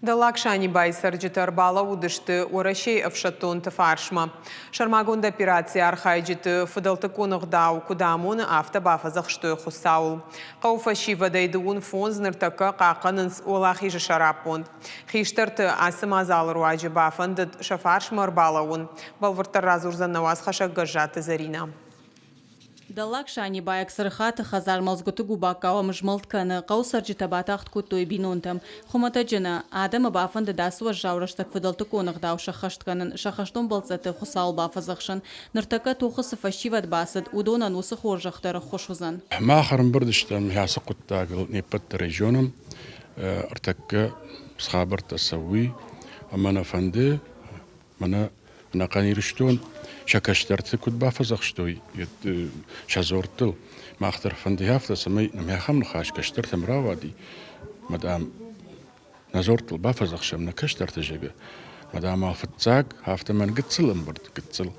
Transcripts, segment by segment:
Дӕллаг Санибайы цӕрджытӕ ӕрбалӕууыдысты Уӕрӕсейы ӕфсӕддонты фарсмӕ. Сӕрмагонд операцийы архайджыты фыдӕлтыккон ӕгъдау куыд амоны, афтӕ бафӕдзӕхстой Хуыцауыл. Хъӕуы фӕсивӕдӕй 35 ныртӕккӕ хъахъхъӕнынц Уӕлахизы сӕраппонд. Хистӕрты ацы мадзалы руаджы бафӕндыд сӕ фарсмӕ ӕрбалӕууын. Бӕлвырддӕр радзурдзӕн нӕ уацхӕссӕг Гӕззаты Зӕринӕ. Дӕллаг Санибайаг Цырыхаты хӕдзар мӕлдзгуыты губаккау ӕмызмӕлд кӕны. Хъӕуы цӕрджытӕ батагъд кодтой бинонтӕм. Хуымӕтӕджы нӕ. Адӕмы бафӕндыд ацы уӕззау рӕстӕг фыдӕлтыккон ӕгъдау сӕххӕст кӕнын, сӕ хӕстон бӕлццӕтты Хуыцауыл бафӕдзӕхсын. Ныртӕккӕ тохы цы фӕсивӕд бацыд, уыдонӕн уыцы хорзӕх дӕр ӕххуыс уыдзӕн. Мах ӕрӕмбырд стӕм ацы хъуыддагыл не ппӕт дӕр ӕй зонӕм. Ӕртӕккӕ цы хабӕрттӕ цӕуы, ӕмӕ нӕ фӕнды Мӕнӕ ӕнӕхъӕн Ирыстон сӕ кӕстӕрты куыд бафӕдзӕхстой сӕ дзордтыл, мах дӕр фӕнды афтӕ, цӕмӕй нӕм ахӕм ныхас кӕстӕртӕм рауади, мӕ, дам, нӕ дзордтыл бафӕдзӕхсӕм нӕ кӕстӕрты, зӕгъгӕ. Мӕ, дам, фыццаг афтӕ мӕн гыццыл ӕмбырд, гыццыл,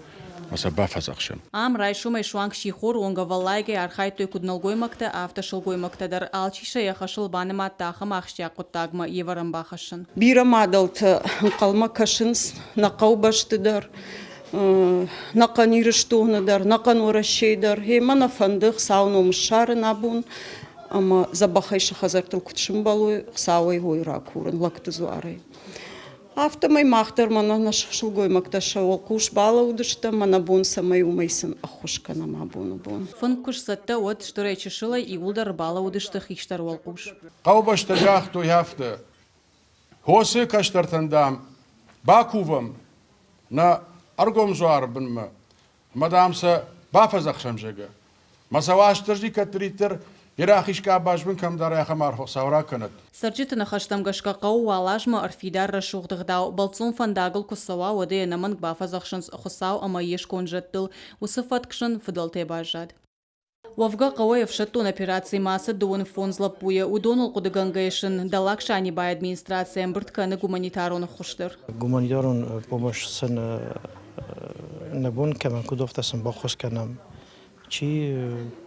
ӕмӕ сӕ бафӕдзӕхсӕм. Ам райсомӕй суанг сихоры онг ӕвӕллайгӕ архайдтой куыд нӕлгоймӕгтӕ, афтӕ сылгоймӕгтӕ дӕр. Алчи сӕ йӕ хӕсыл банымадта ахӕм ахсджиаг хъуыддагмӕ йе вӕрӕн бахӕссын. Бирӕ мадӕлтӕ ӕнхъӕлмӕ кӕсынц нӕ хъӕубӕсты дӕр, нӕхъӕн Ирыстоны дӕр, нӕхъӕн Уӕрӕсейы дӕр. Гъемӕ нӕ фӕнды Хуыцауы ном ссарын абон ӕмӕ дзӕбӕхӕй сӕ хӕдзӕрттыл куыд сымбӕлой, Хуыцауӕй хой ракурын лӕгты дзуарӕй. Афтӕмӕй мах дӕр мӕнӕ нӕ сылгоймӕгтӕ сӕ уӕлхъус балӕудыстӕм, мӕнӕ бон цӕмӕй уымӕй сын ӕххуыс кӕнӕм абоны бон. Фынг куы сцӕттӕ, уӕд стырӕй-чысылӕй иууылдӕр ӕрбалӕууыдысты хистӕр уӕлхъус. Хъӕубӕстӕ загътой афтӕ: Хосы кӕстӕртӕн, дам, бакувӕм нӕ ӕргом дзуары бынмӕ ӕмӕ, дам, сӕ бафӕдзӕхсӕм, зӕгъгӕ. Мӕ сӕ Уастырджи кӕддӕриддӕр йӕ рахиз къабазбын кӕмдӕр ахӕм арф Хуыцау ракӕнӕд. Цӕрджыты ныхӕстӕм гӕсгӕ хъӕуы уал азмӕ ӕрфидар рӕсугъд ӕгъдау. Бӕлццон фӕндагыл куы цӕуа, уӕд ӕй ӕнӕмӕнг бафӕдзӕхсынц Хуыцау ӕмӕ йе сконд зӕдтыл. Уыцы фӕтк сын фыдӕлтӕй баззад. Уӕвгӕ хъӕуӕй ӕфсӕддон операцимӕ ацыд 25 лӕппуйы. Уыдоныл хъуыдыгӕнгӕйӕ сын Дӕллаг Санибайы администраци ӕмбырд кӕны гуманитарон ӕххуыс дӕр. Гуманитарон помощь сын нӕ бон кӕмӕн куыд афтӕ сын баххуыс кӕнӕм, чи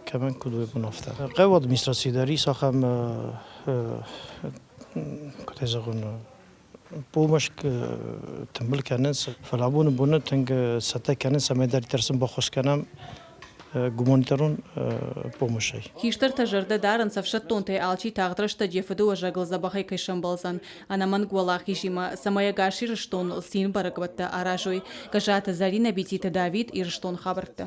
кӕмӕн куыд уый бон афтӕ. Хъӕуы администраци дӕр ис ахӕм, куыд ӕй зӕгъон, помощь тымбыл кӕнынц, фӕлӕ абоны боны тынг цӕттӕ кӕнынц, цӕмӕй дарддӕр сын баххуыс кӕнӕм гуманитарон помощӕй. Хистӕртӕ зӕрдӕ дарынц, ӕфсӕддонтӕй алчи тагъд рӕстӕджы фыдыуӕзӕгыл дзӕбӕхӕй кӕй сӕмбӕлдзӕн, ӕнӕмӕнг уӕлахизимӕ, цӕмӕй ӕгас Ирыстоныл цин бӕрӕгбӕттӕ аразой. Гӕззаты Зӕринӕ, Бититы Давид, Ирыстон хабӕрттӕ.